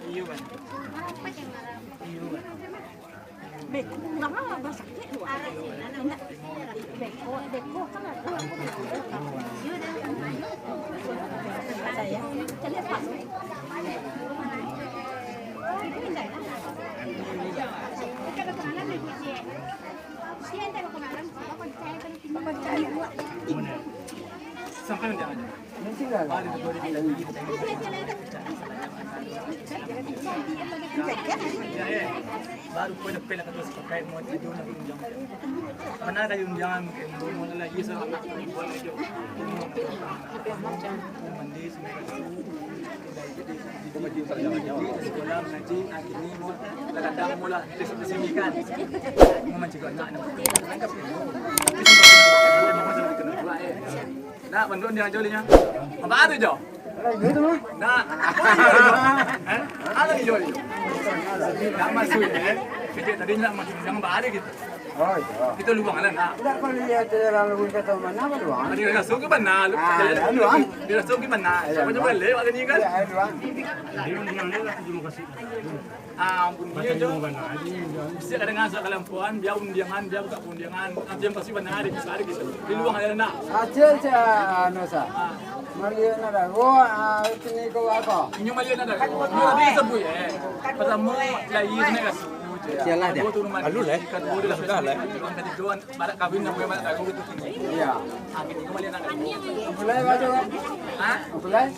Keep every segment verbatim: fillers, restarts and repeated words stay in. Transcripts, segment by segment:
Iyo, Bang. Iyo, Bang. Beko, urang lah basakik tu. Indak. Beko, beko kan ado. Sayang, cari apa? Sampai nanti aja. Baru kau dah pelak tu sepakai mau tidur nak tunjang. Mana kayu tunjangan mungkin mau lagi salah nak buat aja. Mandi semua. Nak, bantu dia aja linya. Apa tu, Jo? Nah, ada di Jo. Nak masuk, eh? Kecil tadi nak masuk, jangan balik gitu. Oh, iya. Kita luang lah, nak. Tidak perlu dia terlalu minta tahu mana, apa luang? Ada rasa ke mana? Ah, ada luang. Dia rasa ke mana? Siapa coba lewat ni kan? Iya, ada luang. Ah, ampun dia jo. Bisa kadang asa kalampuan, biar undiangan, biar buka undiangan. Nanti yang pasti benar hari, bisa hari gitu. Di luang ada nak. Acil cak anu sa. Malian ada. Oh, ah, itu ni kau apa? Inyo malian ada. Inyo ada sebut ya. Pertama, lahir ni kan. Sialah dia. Kedua tu rumah. Lalu lah. Kedua dia sudah lah. Kedua dia sudah. Barak kawin namo barak tahu gitu. Iya. Amin. Kembali anak. Mulai baca. Hah? Mulai.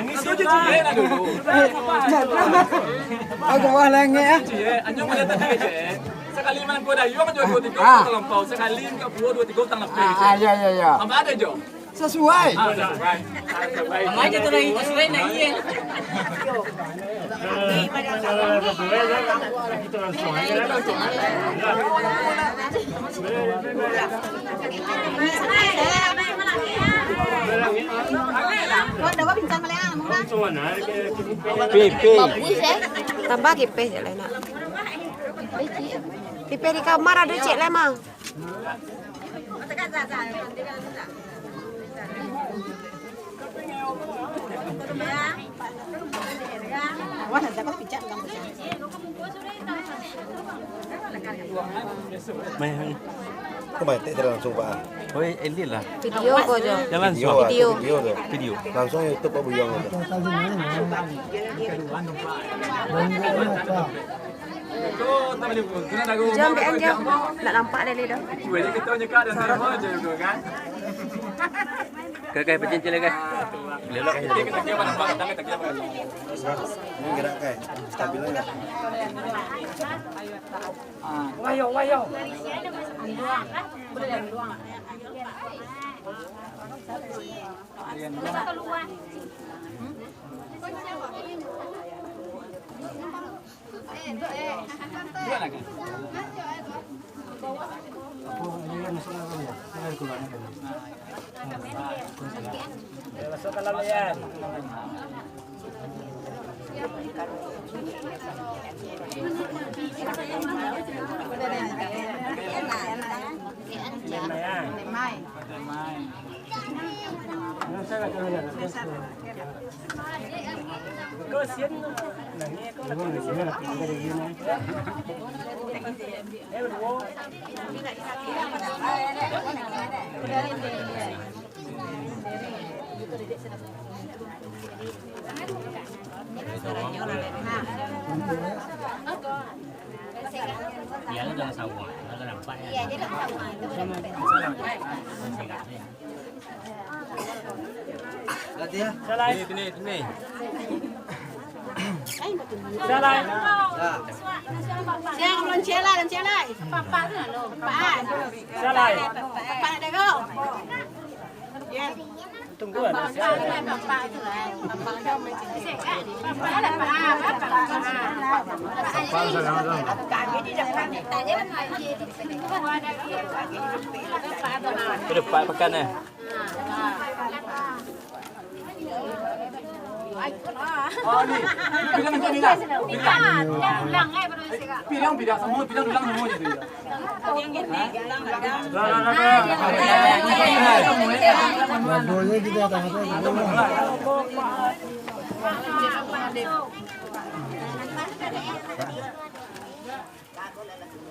Ini saja cik. Aku wah lengek ah. Cik, anyo mulai tadi cik. Sekali malam kau dah, yo macam dua tiga orang terlampau. Sekali kau dua dua tiga orang lebih. Ah, ya ya ya. Apa ada jo? Sesuai. Amai je tu lagi, sesuai nak iya. Pi, pi. Tambah kipeh je lah nak. Kipeh di kamar ada cek lah, Mang. Mai, mai. Kau batik tadi langsung, Pak. Oi, edit lah. Video ko jo. Jangan video, video. Video tu. Video. Langsung YouTube Pak Buyuang tu. Jam B M jam. Nak nampak dari dah. Kakai pecin cilik kai. Lelok. Ini gerak kai. Stabil aja. Wayo, wayo. Iya, dia dalam sawah. Kalau nampak ya. Iya, dia dalam sawah. Itu dalam sawah. Salai. Sini, sini, sini. Salai. Siang, belum celai, belum celai. Papa tu lalu. Papa. Salai. Papa nak dengar. Ya. Tunggu lah. Ke depan pakan eh. Oh, ni. Bilang macam ni lah. Bilang. Bilang, bilang semua, bilang ulang semua je tu. Waduhnya kita datang.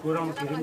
Kurang kirim.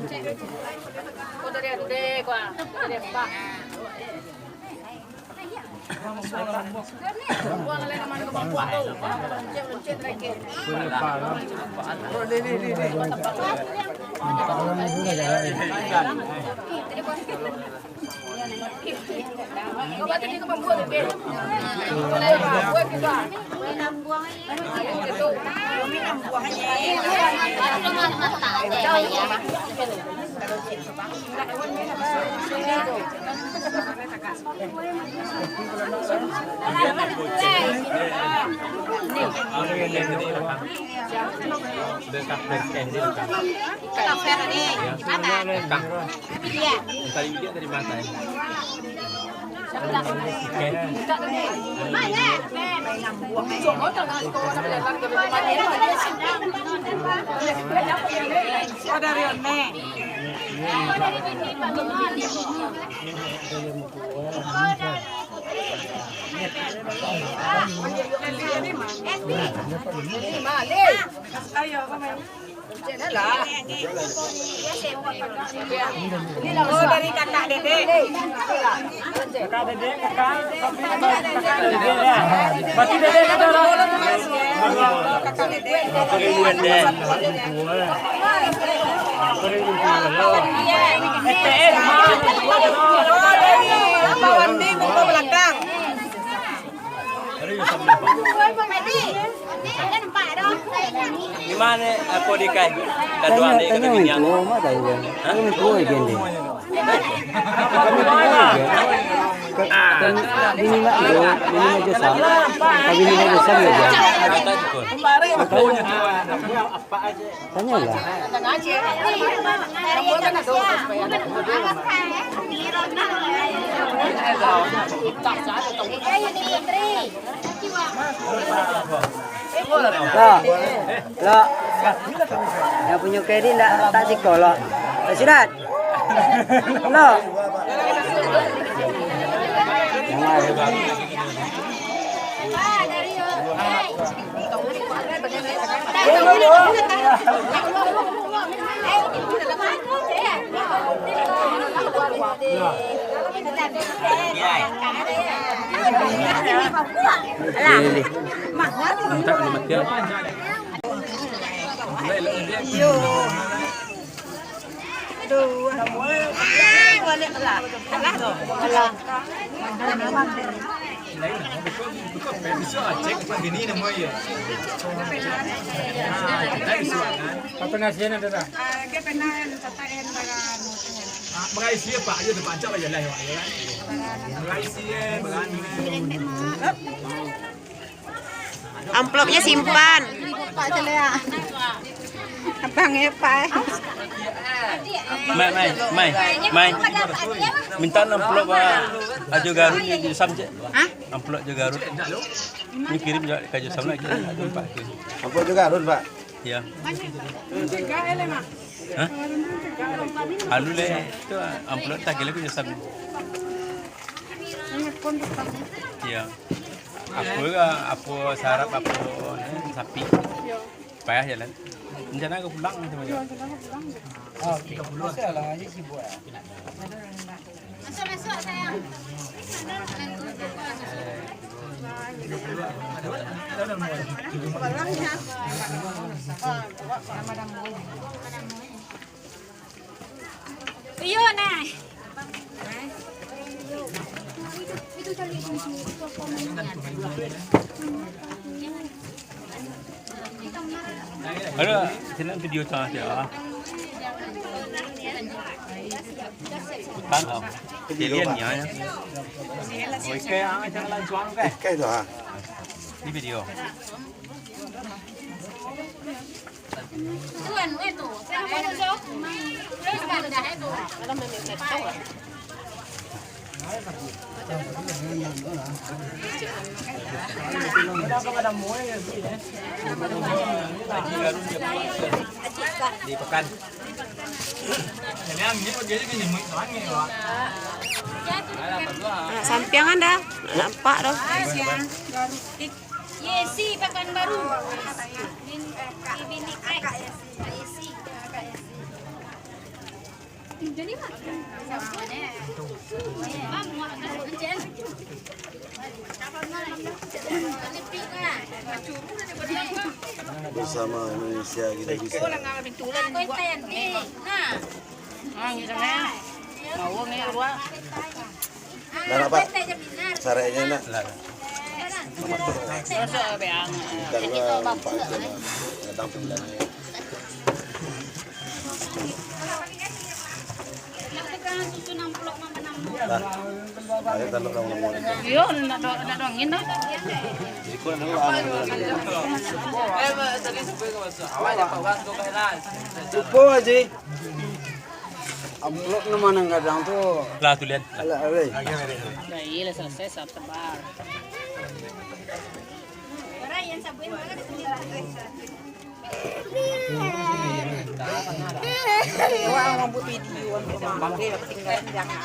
Oh, dari kakak Dedek. Kakak Dedek, kakak, kakak Dedek, ya. Berarti Dedek kata orang. Kakak Dedek. S T M, ha. Oh, dari apa, Wandi, muka belakang. Di mana, eh, kau dikai? Tanyo, tanyo itu, mak tahu kan? Hah? Kami tua kan dia. Kami tua kan. Ka-, kami, bini mak jo, bini mak jo sam. Kami bini mak jo sam ya, jo. Tanyolah. Lok, lok. Yang punyo kredit ndak, tak siko, lok. Tak sidat. Lok. Apa nasihatnya tu, Kak? Ah, dia pernah letak yang barang. Ah, makai sia, Pak, aja tu, Pak, cak aja lah, ya, kan? Makai sia, barang. Amplopnya simpan. Abang ya, Pak. Mai, mai, mai, mai. Minta amplop, ah, ajo Garut ni, di sam, cek. Hah? Amplop jo Garut. Ni kirim jo ka jo sam lagi. Amplop jo Garut, Pak. Iya. Hah? Alu le, itu amplop tak kira ku jo sam. Iya. Apo ka, apo sarap, apo, eh, sapi. Payah jalan. Rencana ka pulang macam mana? Masuk, masuk, sayang. Iyo, nah. Ada, sini video tengah dia. Utang, oh. Kejadian ni, ya. Oh, ikai, ah, jangan lancuang, kai. Ikai tu, ah. Ini video. Di Pekan. Ah, sampiang anda nampak tu. Yesi Pekanbaru. Ibini Kai. Yesi. Jadi, Mak. Bersama Indonesia kita bisa. Nah, misalnya, mau nih, Wak. Nah, apa? Sareknyo nak. Masa beang. Kita dua empat aja lah. Datang sembilan. Lah. Ayo, tanduk nama-nama. Iyo, nak do-, nak dongin dah. Ikut dulu, ah. Lupa, Haji. Amplop nan mano gadang tu. Lah, tulian. Alah, weh. Lah, iyo lah, selesai, sab-, sabar. Wah, mambuek video, tinggal jangan.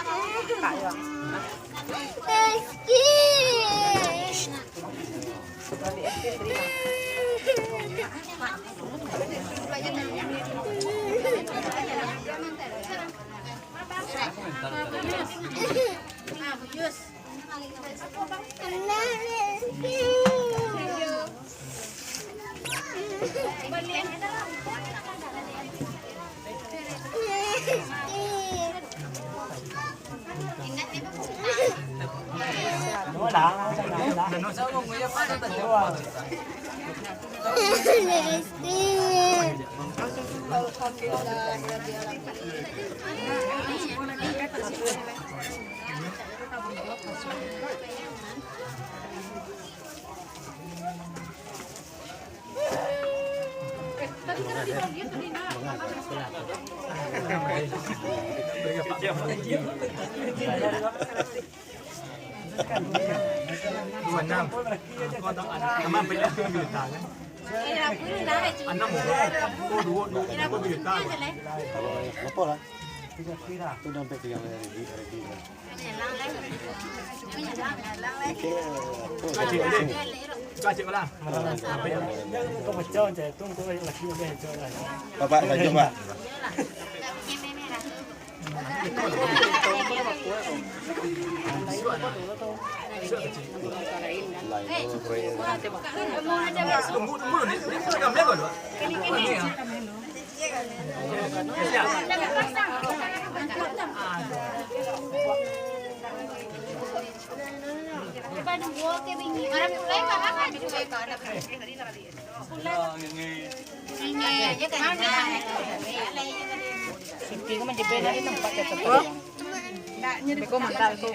Dua enam. Kau tak ada. Aman, banyak tu juta, kan? Enam orang. Kau dua, dua, dua juta, kan? Kalau lapor lah. Itu dah sampai tiga hari, hari, hari. Oke, lapor. Cacik balik. Cacik balik. Kau pecah, cacik tu, kau laki udah cacik lah. Bapak, lanjut, Pak. Siti ko manjebel dari tempat kata tu. Beko mandal ko.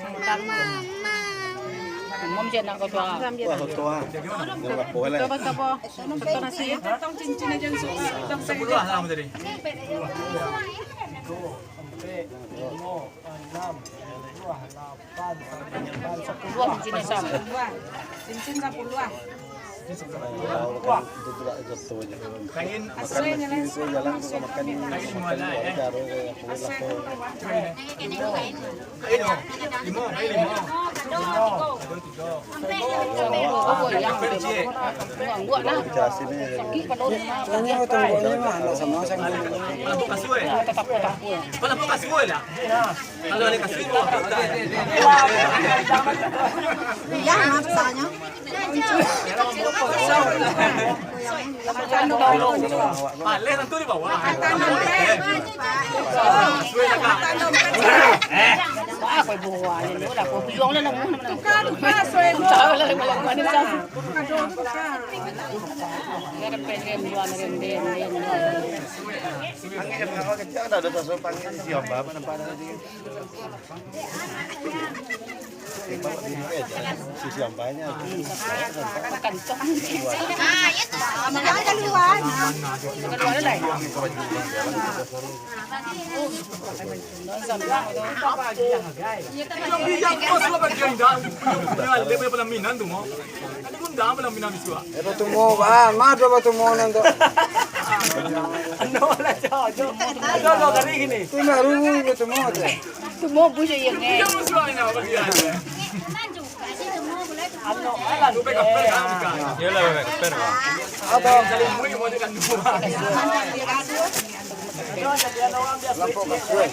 Mandal. Umum je nak kau tua. Wah, kau tua. Jangan lapor lah. Coba, coba. Contoh nasi. Potong cincin aja langsung. Potong saja. Sepuluh lah tadi. Dua cincin asam. Cincin sapuluah. Kain. Kain lima lah, eh. Kain, oh. Limo, kain limo. Ado tigo. Ado tigo. Ado tigo. Sakik pado rumah. Kalau buka suai. Kalau buka suai lah. Kalau ada kasih, oh, bukan. Iya, maaf, soalnya. Paling tentu di bawah. Eh, apa buah ini? Udah, kau bilang lah, namun. Tukar, tukar, suai. Tukar lah, tukar, tukar. Tukar, tukar. Ada pengen jual, ada yang den, den. Panggil, kalau kecil, ada dosa suruh panggil si Omba, apa nampak ada lagi? Sisi yang banyak. Ah, itu. Keluar lah. Yang bijak tu sudah bagian dah. Punya, dia punya pelaminan tu, mau. Ada pun dah pelaminan di suak. Eh, batumo, bah. Mah dua batumo nan tu. Ando lah, cok, cok. Ando dua kali gini. Tu baru batumo tu. Tumo bu je yang eh. Dia masuk ni apa dia? Lanjut. Kasih tumo gulai tu. Iyolah, Pak, fair, Pak. Lampau kasuik.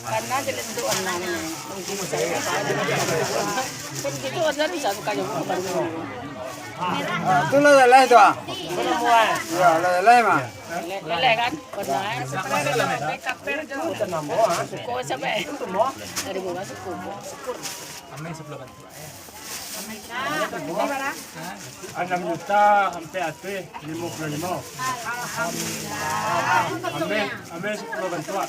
Karena jelentuk warnanya. Mungkin saya. Kan gitu, warna bisa buka juga. Ah, tu lah leleh tu, ah. Ya, lah leleh mah. Leleh kan? Warna. Suko sampai. Dari bawah suko. Syukur. Amin sepuluh bantuak, eh. Anam juta sampai atuih limo puluah limo. Amin, amin sepuluh bantuak.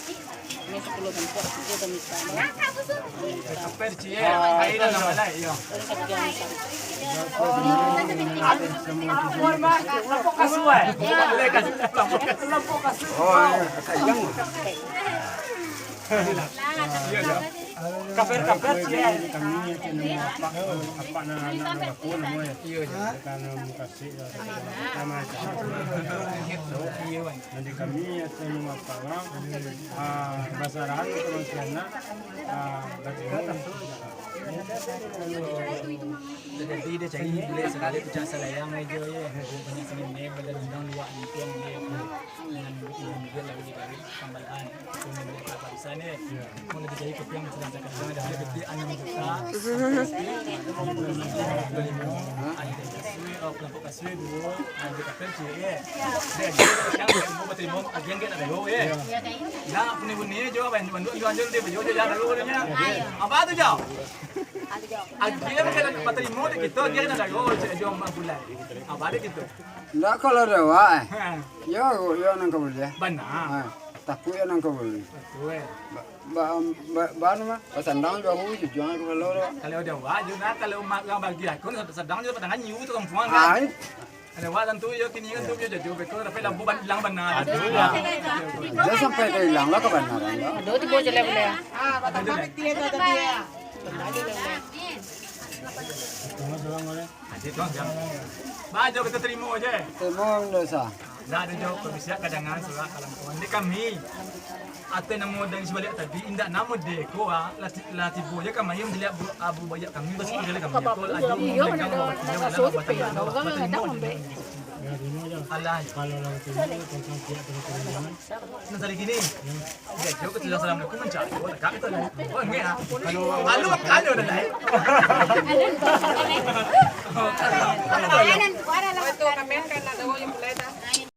Amin sepuluh bantuak, itu kami tambah. Sampai cie, air dalam balai, yo. Lapok kasuai. Lapok kasuai. Oh, iya, kacang. Iya, iya. Kafir, kafir, cie. Kami, cie, nama apak, apak nan anak nan bako namo, yo. Iyo, iyo. Karena mukasuik, yo, nama apak. Jadi kami, cie, nama apak, ah, basarahan ka manusia nak, ah, batinyo. Jadi, dia cari bulek sakali tu, cak salayang aja, yo. Banyak sini, ni, badan undang luak untung, yo. Dengan duit, dengan duit lagi dari pambalaan. Cuma duit apa bisa ni? Iyo. Mau lebih dari kopi yang sedang saya kerja, dah lebih anam juta. Ada kasih, oh, kelompok kasih dulu. Ada kapel ciek, ya. Dia aja yang semua berterima, agen kan ada lo, ya. Nak punya-punya je, bantu-bantu, jual-jual dia, jual-jual dia dulu, dia. Apa tu, Jo? Agen kan ada berterima, dia kita, agen kan ada lo, cek Jo, empat bulan. Apa dia gitu? Ndak, kalau ada awak, eh. Ha. Yo, yo nan ka buliah. Bana. Ha, takuik yo nan ka buliah. Batua, eh. Ba, ba, ba, ba, anu mah, basandang jo ahu, jujuang kapalo tu. Kalau ada awak, jo nah, kalau ma-, urang bagi aku, sadang jo patangan nyu tu kampuang kan. Ai. Ada awak tantu yo kini kan tu yo jajo beko, tapi lampu ban-, ilang bana. Aduh, lah. Dia sampai ka ilang lah kabanaran tu. Aduh, tibo je lah buliah. Ah, batang pamit dia tu tadi, ya. Tunggu, tunggu, tunggu. Adik tu, jam. Ba, jo, kita tarimo je. Tarimo dosa. Ndak ado jo, kalau bisa kadangan surat kalam kawan. Di kami, ateh namo dari sabaliak tadi, indak namo deko, ah, lah ti-, lah tibo je kami yang melihat bu-, abu bayak kami, bas kira kami. Kalau ado, iyo, ado, ado, ado, ado, ado, ado, ado. Alah. Kalau lah tarimo, tentang pihak perkembangan. Nah, tadi gini. Jadi, aku tidak salam aku mencari. Oh, dekat tu lah. Oh, enggak, ah. Lalu makan dia dah, eh. Oh, tu kami kan ada orang yang mulai dah.